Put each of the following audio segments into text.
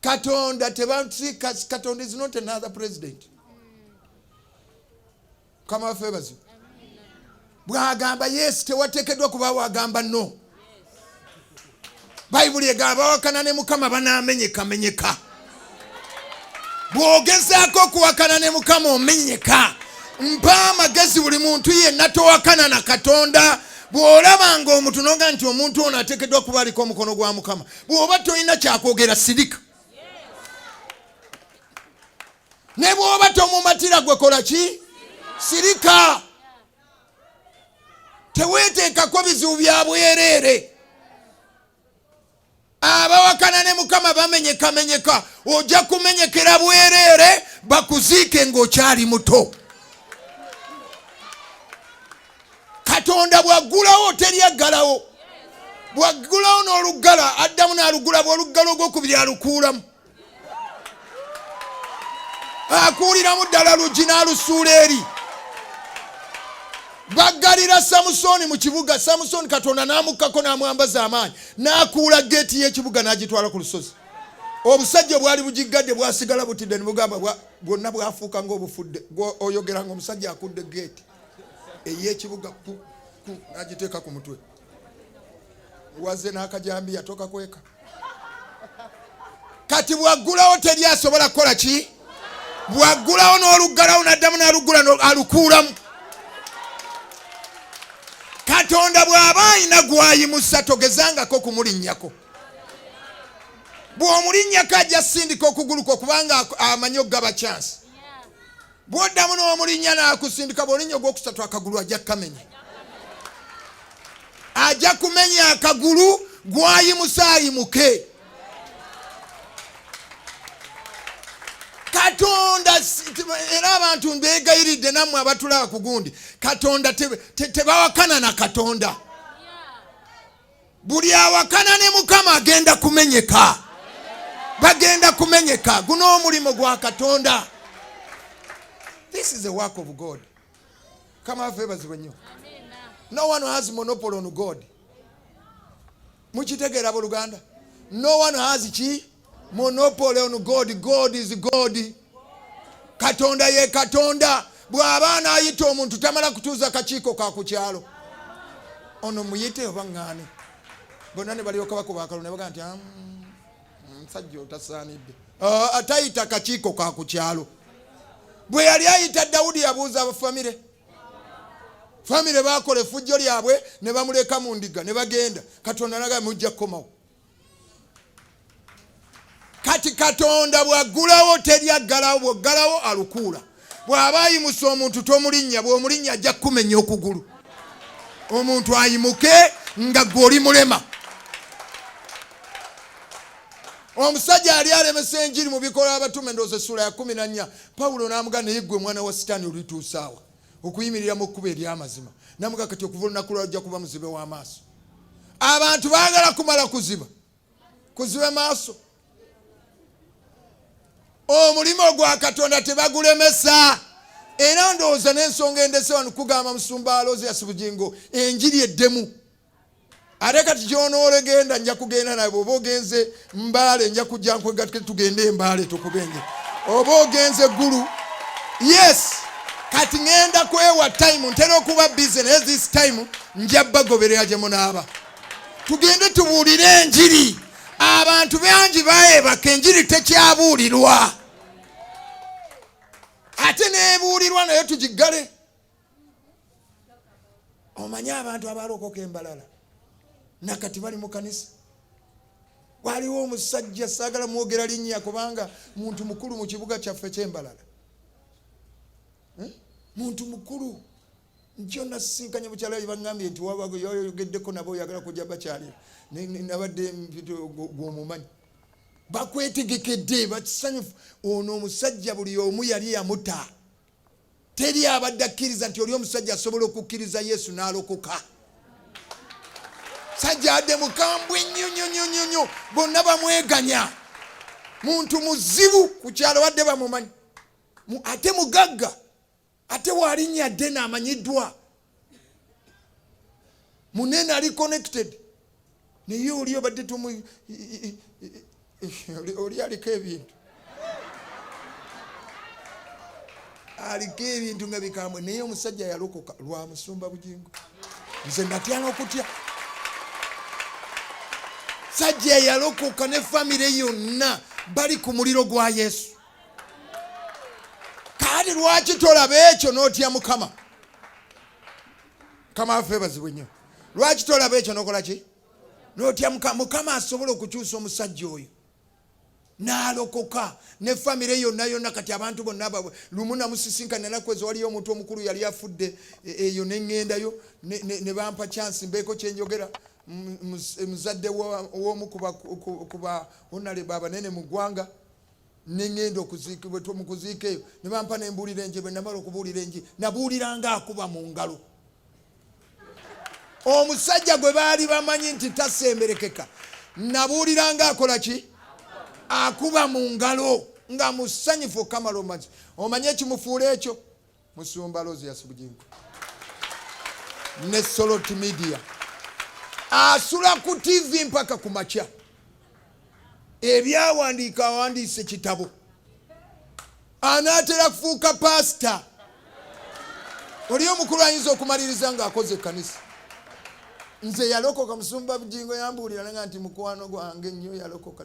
Katonda tebasi, Katonda is not another president. Mukama waffe webazibwe. Bwagamba yes, tewateekeddwa kubaawo agamba no. Bayibuli egamba bawakana ne Mukama banaamenyekamenyeka. Bw'ogezaako okuwakana ne Mukama omenyeka. Mpa amagezi buli muntu yenna, towakana na Katonda. Bw'olaba nga omuntu noga nti omuntu ono ateekeddwa kuba aliko omukono gwa Mukama, bw'oba tolina kyakwogera sirika. Ne bw'oba tomumatira gwe kola ki? Sirika. Teweeteekako bizibu bya bwereere. Abawakana ne Mukama bamenyekamenyeka. Ojja kumenyekera bwereere, bakuziike ng'okyali muto. Katonda bw'aggulawo teri aggalawo. Bw'aggulawo n'oluggala addamu n'alugula, bw'oluggala ogwokubiri alukuulamu, akuuliramu ddala luggi n'alusuula eri. Baggalira Samusooni mu kibuga. Samusooni Katonda n'amukkako n'amwambaza amaanyi, n'akuula geeti y'ekibuga n'agitwala ku lusozi. Obusajja obwali bugiggadde bwasigala butidde, ne bugamba bwonna bwafuuka ng'obufudde. Oyogera ng'omusajja akudde geeti ey'ekibuga ku n'agiteeka ku mutwe, waze n'akajambiya tokakweka. Kati bw'aggulawo teri asobola kukola ki? Bw'aggulawo n'oluggalawo n'addamu n'aluggula alukuulamu. Katonda bw'aba alina gw'ayimusa togezangako kumulinnyako. Bw'omulinnyako ajja sindika okugulu kwo, kubanga amanyi okugaba chance. Bw'oddamu n'omulinnya n'akusindika, bw'olinnya ogwokusatu akagulu ajja kukamenya. Ajja kumenya akagulu gw'ayimusa ayimuke. Katonda era abantu mbeegayiridde nammwe abatulaba ku gundi, Katonda tebawakana na Katonda. Buli awakana ne Mukama agenda kumenyeka, bagenda kumenyeka. Guno omulimu gwa Katonda. This is the work of God. Mukama waffe webazibwe nnyo. No one has monopoly on God. Mukitegeera abooluganda? No one has ki monopoly on God. God is God. Katonda ye Katonda. Bw'aba anaayita omuntu tamala kutuuza kakiiko ka ku kyalo, ono muyite oba ŋŋaane, bonna ne balyoka bakuba akalulu ne bagamba nti omusajja otasaanidde. Tayita kakiiko ka ku kyalo. Bwe yali ayita Dawudi yabuuza abafamire. Famire baakola effujjo lyabwe ne bamuleka mu ndiga ne bagenda. Katonda n'agamba mujja kukomawo. Kati Katonda bw'aggulawo teri aggalawo, bw'oggalawo alukuula. Bw'aba ayimusa omuntu tomulinnya, bw'omulinnya ajja kukumenya okugulu. Omuntu ayimuke nga ggwe oli mulema. Omusajja yali alemesa enjiri mu Bikolwa Abatume, ndowooza essuula ya 14, Pawulo n'amugamba, naye ggwe mwana wa Sitaani olituusa wa okuyimirira mu kkubo ery'amazima? N'amugamba kati okuva olunaku lwa ojja kuba muzibe w'amaaso. Abantu baagala kumala kuziba kuziba maaso. Omulimu gwa Katonda tebagulemesa. Era ndowooza n'ensonga endese wano kugamba musumba Aloysius Bugingo enjiri eddemu. Ate kati gy'onoolegenda nja kugenda nawe. Bw'oba ogenze Mbaale nja kujja nkwegatte tugende Embaale tukubenge. Oba ogenze Ggulu, yes. Kati ŋŋenda kwewa time, ntera okuba busy naye this time nja bagoberera gye munaaba. Tugende tubuulire enjiri. Abantu bangi baebaka, enjiri tekyabuulirwa, ate n'ebuulirwa naye tugiggale. Omanyi abantu abalokoka embalala nakati bali mu kanisa. Waliwo omusajja, saagala mwogera linnya kubanga muntu mukulu mu kibuga kyaffe ky'Embalala. Muntu mukulu. Njo nasisinkanye mukyala we, baŋŋambye nti wayogeddeko nabo oyagala kujja bakyalira. Nabadde gw'omumanyi. Bakwetegekedde, bakisanyufu. Ono omusajja buli omu yali yamuta. Teri abadde akkiriza nti oli omusajja asobola okukkiriza Yesu n'alokoka. Sajja adde mukambwe nnyo nnyo nnyo nnyo nnyo, bonna bamweganya. Muntu muzibu ku kyalo badde bamumanyi. Ate mugagga, ate waalinnya ddene amanyiddwa. Munene ali connected. Naye oli obadde tomu Oli aliko ebintu, aliko ebintu nga bikambwe, naye omusajja yalokoka lwa musumba Bugingo. Nze natya n'okutya. Sajja yalokoka ne famire yonna bali ku muliro gwa Yesu. Kati lwaki tolaba ekyo n'otya Mukama? Mukama waffe ebazibwe nnyo. Lwaki tolaba ekyo n'okola ki? N'otya Mukama. Mukama asobola okukyusa omusajja oyo n'alokoka ne famire yonna yonna. Kati abantu bonna babwe lumu namusisinkana enaku ezo, waliyo omuntu omukulu yali afudde eyo, ne ŋŋendayo ne bampa chance mbeeko kyenjogera. Muzadde w'omu ku ba honorable abanene mu ggwanga, ne ŋŋenda mu kuziika eyo, ne bampa ne mbuulira enjiri. Bwe namala okubuulira enjiri, nabuulira ng'akuba mu ngalo. Omusajja gwe baali bamanyi nti tasemberekeka, nabuulira ng'akola ki? Akuba mu ngalo nga musanyufu okamala. Omanyi, omanye ekimufuula ekyo? Musumba Aloysius Bugingo ne Solot Media, asula ku TV mpaka ku makya. Ebyawandiika, awandiise kitabo, anaatera kufuuka pasita. Oli omukulu ayinza okumaliriza ng'akoze ekkanisa. Nze yalokoka, musumba Bugingo yambuulira nga nti mukwano gwange nnyo yalokoka,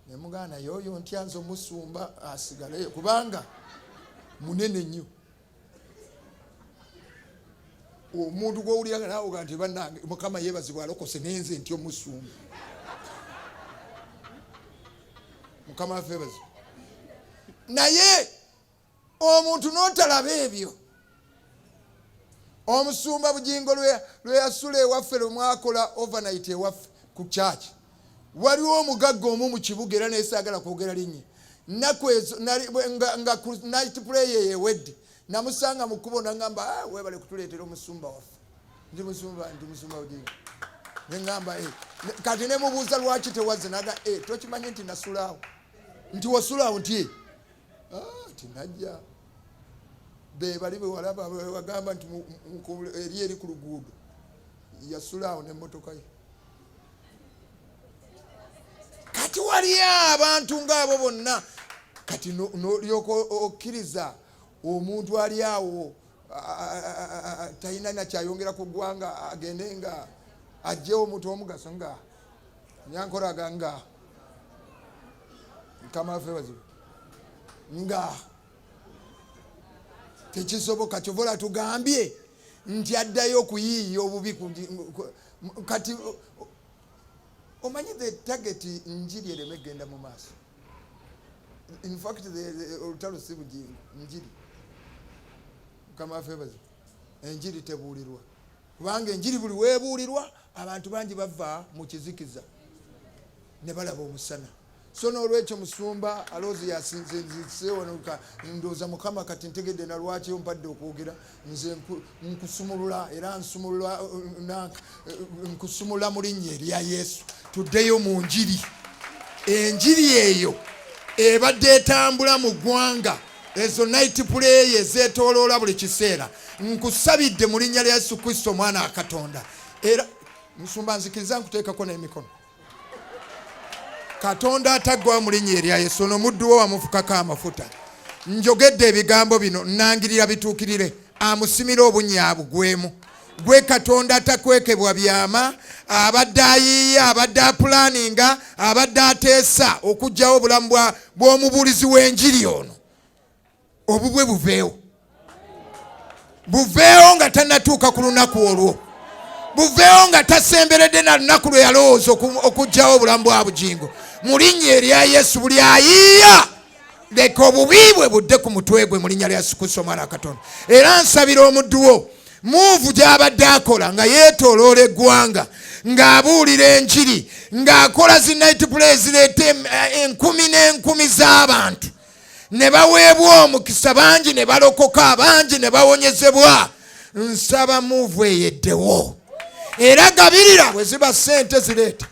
nemugana naye oyo ntya nze omusumba asigaleyo kubanga munene nnyo. Omuntu gwowulira nga naawe oga nti bannange, Mukama yeebazibwa alokose, nenze nti omusumba. Mukama waffe yeebazibwa. Naye omuntu n'otalaba ebyo. Omusumba Bugingo lwe yasula ewaffe, lwe mwakola overnight ewaffe ku church, waliwo omugagga omu mu kibuga, era naye saagala kwogera linnya. Nnaku ezo nga ku night prayer ewedde, namusanga mu kkubo, nagamba, "Ah, weebale kutuleetera omusumba waffe." Ndi musumba, ndi musumba Bugingo. Neŋŋamba, "Eh." Kati nemubuuza, "Lwaki tewazze?" Naga, "Eh, tokimanyi nti nasulaawo?" Nti, "Wasulaawo?" Nti, "Eh." "Ah, tinajja be bali bewalaba wagamba nti eri eri ku luguudo." Yasulaawo n'emmotoka ye. Kati waliyo abantu ngaabo bonna. Kati nolyoka okkiriza omuntu ali awo talina nakyayongera ku ggwanga, agende nga ajjewo omuntu omugaso nga nyankoraga nga Mukama waffe bazibu nga tekisoboka. Kyovola tugambye nti addayo okuyiiya obubi. Kati omanyi the target, njiri ereme genda mu maaso. In fact, olutalo si Bugingo, njiri. Mukama waffe bazibu. Enjiri tebuulirwa, kubanga enjiri buli weebuulirwa, abantu bangi bava mu kizikiza ne balaba omusana. So n'olwekyo, musumba Aloysius, nze ndowooza Mukama kati ntegedde na lwaki ompadde okwogera. Nze nkusumulula, era nsumulula, nkusumulula mu linnya erya Yesu. Tuddeyo mu njiri. Enjiri eyo ebadde etambula mu ggwanga, ezo night prayer ezeetooloola buli kiseera, nkusabidde mu linnya lya Yesu Kristo, omwana wa Katonda. Era musumba, nzikiriza nkuteekako n'emikono. Katonda ataggwa, mu linnya erya Yesu, ono muddu wo wamufukako amafuta. Njogedde ebigambo bino, nnangirira bituukirire. Amusimire obunnya abugwemu. Gwe Katonda atakwekebwa byama, abadde ayiiya, abadde apulaninga, abadde ateesa okuggyawo obulamu bw'omubuulizi w'enjiri ono, obubwe buveewo, buveewo nga tannatuuka ku lunaku olwo, buveewo nga tasemberedde na lunaku lwe yalowooza okuggyawo obulamu bwa Bugingo. Mu linnya erya Yesu, buli ayiiya, leka obubi bwe budde ku mutwe gwe, mu linnya lya Yesu Kristo, omwana wa Katonda. Era nsabira omuddu wo, move gy'abadde akola nga yeetooloola eggwanga, ng'abuulira enjiri, ng'akola zi night prayer zireeta enkumi n'enkumi z'abantu ne baweebwa omukisa, bangi ne balokoka, bangi ne bawonyezebwa. Nsaba move eyeddewo, era gabirira. Bwe ziba ssente, zireete.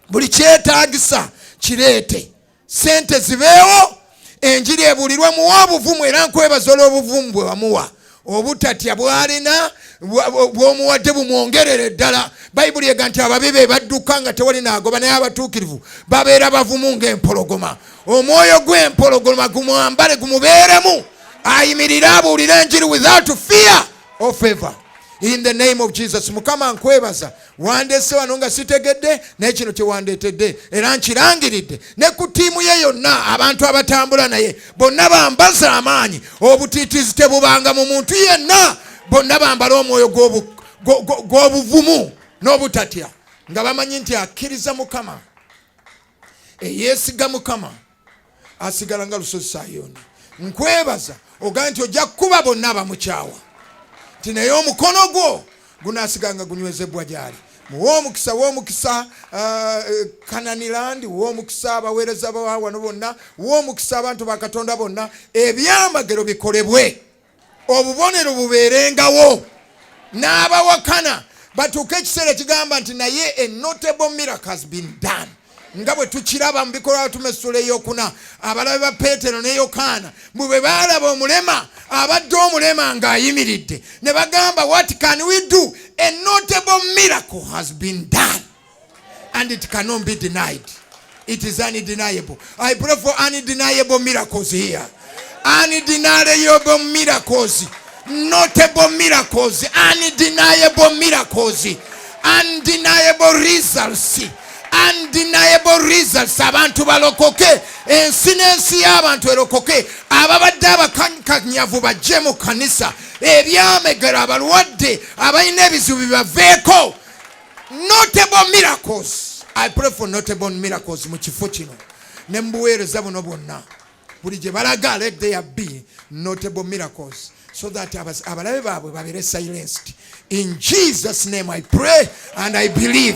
Buli kyetaagisa kireete, sente zibeewo, enjiri ebuulirwe. Muwa obuvumu, era nkwebaza olw'obuvumu bwe wamuwa, obutatya bw'alina. Bw'omuwadde bumwongerere ddala. Bayibuli ega nti ababi be badduka nga tewali naagoba, naye abatuukirivu babeera bavumu ng'empologoma. Omwoyo gw'empologoma gumwambale, gumubeeremu, ayimirire abuulire enjiri without fear or favor, in the name of Jesus. Mukama, nkwebaza, wandeese wano nga sitegedde, naye kino kyewandeetedde era nkirangiridde ne ku ttiimu ye yonna, abantu abatambula naye bonna bambaza amaanyi. Obutiitiizi tebubanga mu muntu yenna. Bonna bambale omwoyo gw'obuvumu n'obutatya, nga bamanyi nti akkiriza Mukama, eyeesiga Mukama asigala nga lusozi Sayoni. Nkwebaza, ogambe nti ojja kukuba bonna abamukyawa, nti naye omukono gwo gunaasigala nga gunywezebwa gyali. Muwe omukisa, w'omukisa Kananiland, w'omukisa abaweereza ba wano bonna, w'omukisa abantu ba Katonda bonna. Ebyamagero bikolebwe, obubonero bubeerengawo, n'abawakana batuuke ekiseera ekigamba nti naye a notable miracle has been done, nga bwe tukiraba mu Bikolwa Batume essula eyokuna, abalabe ba Peetero ne Yokaana bwe bwe baalaba omulema abadde omulema ng'ayimiridde, ne bagamba, "What can we do? A notable miracle has been done and it cannot be denied. It is undeniable." I pray for undeniable miracles here, undeniable miracles, notable miracles, undeniable miracles, undeniable results, undeniable results. Abantu balokoke, ensi n'ensi y'abantu erokoke, ababadde abakankanyavu bajje mu kanisa, ebyamegero, abalwadde abalina ebizibu bibaveeko. Notable miracles. I pray for notable miracles mu kifo kino ne mu buweereza buno bwonna. Buli gye balaga, let there be notable miracles so that abalabe baabwe babeere silenced. In Jesus' name I pray and I believe.